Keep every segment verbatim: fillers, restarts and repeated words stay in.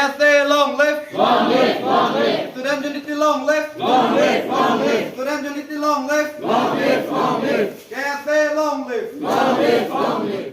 K S A long live! Long live! Long live! Student unity long live! Long live! Long live! Student unity long live! Long live! Long live! K S A long live! Long live! Long live!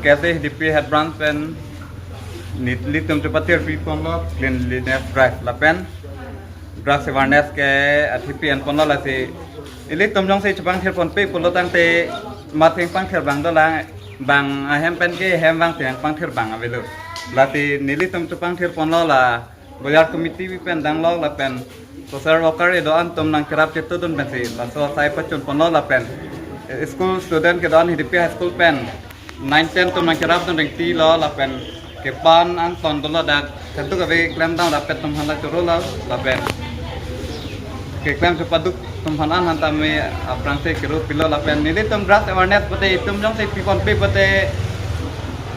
K S A Hidipi Head Branch pen nelitum chepathirpi ponlo cleanliness drive lapen drugs awareness ke athipi an ponlo, lasi ilitum jongsi chepangthir ponpe pulo tangte matheng pangthir abang dolang, bang ahem pen ke hem bang theng pangthir abang avelo. Lasi nelitum chepangthir ponlo, la Boyar committee pen danglo lapen social worker kedo-an atum nangcherap chetudun pensi laso asai pachun ponlo lapen school student kedo-an Hidipi High School pen nine ten atum nangcherapdun rengtilo lapen kepan an ton dolo, dak kaduk ave klemdam rapet atum aphan la chorolo lapen keklem chepaduk atum aphan an han tame aphrangsi kero pilo lapen nelitum drugs awareness pute itum jongsi pi ponpe pute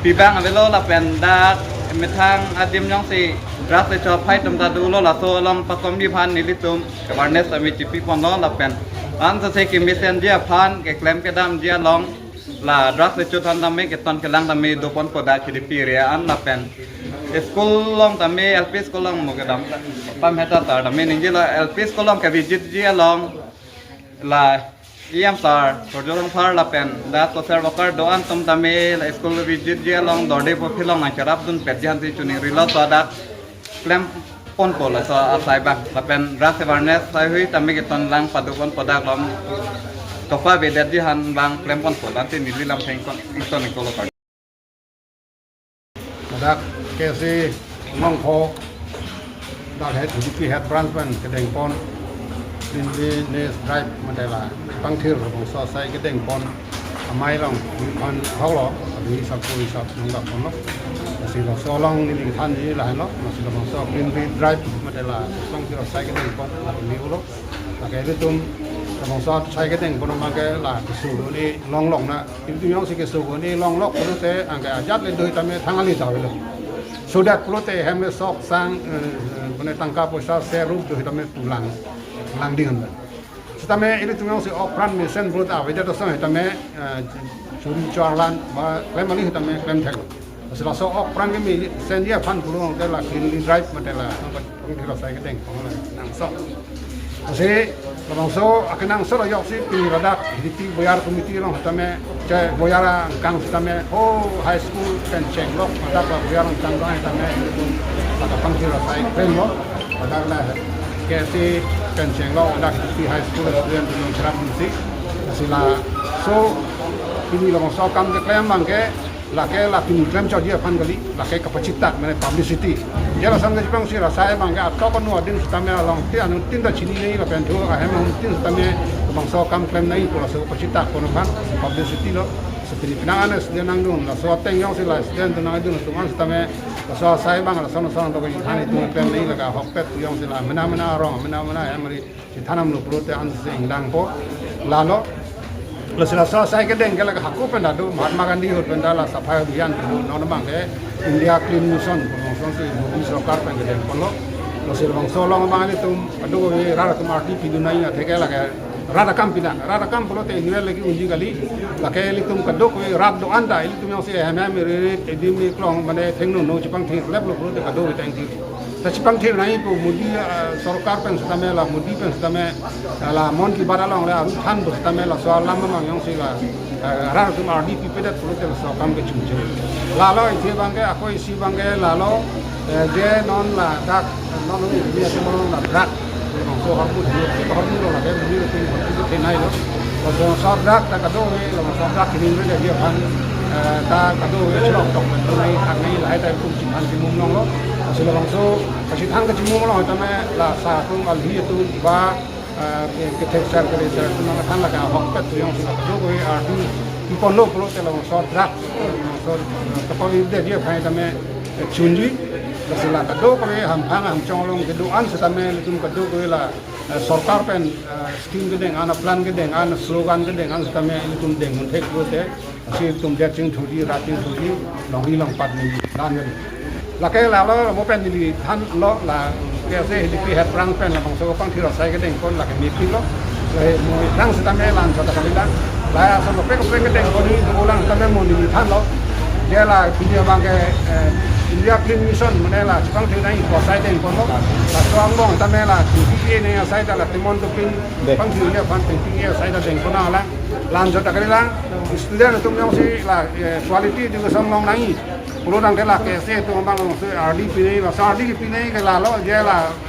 pi abang avelo lapen dak methang adim jongsi drugs le chophai atum ta dolo, laso along pakomji aphan nelitum awareness tame chepi ponlo lapen ansose kemesenji aphan keklem kedamji along la drugs le chot aphan tame keton kelang tame do ponpo dak Hidipi area an lapen school along tame L P school along mo kedam pam heta tar tame ningjelo, L P school along ke visit ji along la E M sir, Surjya Rongphar lapen dak social worker do-an atum tame la school visit ji along dorde po philong nangcherapdun petji aphansi choningrilo, so dak klem ponpo laso asai abang lapen drugs awareness asai hui tame keton lang padu ponpo dak lom topa avedetji aphan abang klem ponpo, lasi neli lam theng kon ington ingkolo. Ladak K S A Nongkho, dak head, Hidipi Head Branch pen kedeng pon cleanliness drive mate la pangthir labangso asai kedeng pon amei along aphan hoklo, abi hisap ko hisap nangdak ponlo. Lasi laso along neli thanji lahenlo, lasi labangso cleanliness drive mate la pangthir asai kedeng pon la pini ulo. Lake ilitum labangso asai kedeng pon abang ke la keso do-an longlok na. Itum jongsi keso do-an longlok pulote anke ajat le do tame thang ali ta avelo. Sodak pulote hem le sok sang, eh, eh, pune tangka poisa ser rup do tame tulang, langding an. Sitame ilitum jongsi ok pran mesen pulote avedet asong tame, eh, churi chorlan ba klem ali tame klem thek. Lasi laso ok pran kemesenji aphan pulo tangte la cleanliness drive mate la pangthir asai kedeng pon la nangsot. Lasi labangso akenangsot ajoksi pini ladak Hidipi Boyar committee along tame, che Boyar angkang tame, ho high school pen chenglok ladak la Boyar angkang along tame, ladak pangthir asai klemlo, ladak la K S A pen chenglok ladak Hidipi high school student along cherapdunsi. Lasi laso pini labangso akam keklem abang ke lake la pini klem chotji aphan kali, lake kapachitak mane publicity. Jala sam ke chepangsi rasai abang ke atok anu adin sitame along tin anu tin ta chinine lapen thu ahem ahum tin sitame labangso akam klem nangji pu laso kapachitak pon aphan publicity lo. Sitame pini penang an student nangdun, laso ateng jongsi la student nangdun atum an sitame laso asai abang laso laso nangdok than itum klem nangji, lake ahokpet jongsi la mena mena arong mena mena hem ari chethan damlo pulote ansi ingdangpo. Lalo, lasi laso asai kedeng ke lake hako pen ta do, Mahatma Gandhi ahut pen ta la Safai Abhiyan pen do, non abang ke India Clean Mission, mission si Modi sorkar pen kedeng ponlo. Lasi labangso along abang ilitum kadokave rat atum ardi pidun nangji atheke lake rat akam pinang, rat akam pulote annual lake unji kali, lake ilitum kadokave rat do-an ta, ilitum jongsi hem hem ri ri edim eklong mane thengno no chepangthir leplo pulote kadokave thengthir. Ta chepangthir nangji pu Modi, eh, sorkar pen sitame la Modi pen sitame, eh, la Mann Ki Baat along le aru than pu sitame laso alam abang jongsi la, eh, rat atum ardi pipedet pulote laso akam ke chingching. Lalo isi abang ke, ako isi abang ke lalo, eh, je non ladak, non ni ni ase mon la drug. Labangso hormu, hormu lo lake, ni ni hormu thenei lo. Labangso drug ta kadokave, labangso drug kini ni dia dia aphan, eh, ta kadokave chirok tok pen nai thak nai lahai ta kum chinghan chimum longlo. Lasi labangso kachethang kachimum along tame la sa atum, alhi atum ba, ah, ke, kethek sar kali sar atum aphan lake ahokpet atum jongsi kadokave ardi piponlo pulote labangso draft, labangso, ah, kapali de dia phai tame, eh, chunji. Lasi la kadokave hamphang hamchong along kedo-an setame ilitum kadokave la, eh, sorkar pen, eh, scheme kedeng an, plan kedeng an, slogan kedeng an setame ilitum dengdun thek pulote, lasi ilitum det chingthurji, rat chingthurji, longri longpat neli, dan neli. Lake lalo mo pen neli thanlo, la K S A H D P head phrang pen labangso pangthir asai kedengpon lake mepinlo. Lake mo phrang setame la-anchot ta kalilang. La ason kopek kopek kedengpon ni dolang setame mo neli thanlo. Dia la pini abang ke, eh, India Clean Mission mane la chepangthir nangji pu asai dengponlo. Laso angbong tame la T P A ne asai ta la Timon Tuping Deng. Pangthir aphan T P A asai ta dengpon nanglang. La-anchot ta kalilang. Student atum jongsi la, eh, quality education long nangji pulo tangte la K S A atum abang long si ardi pinei, laso ardi pinei ke lalo, dia la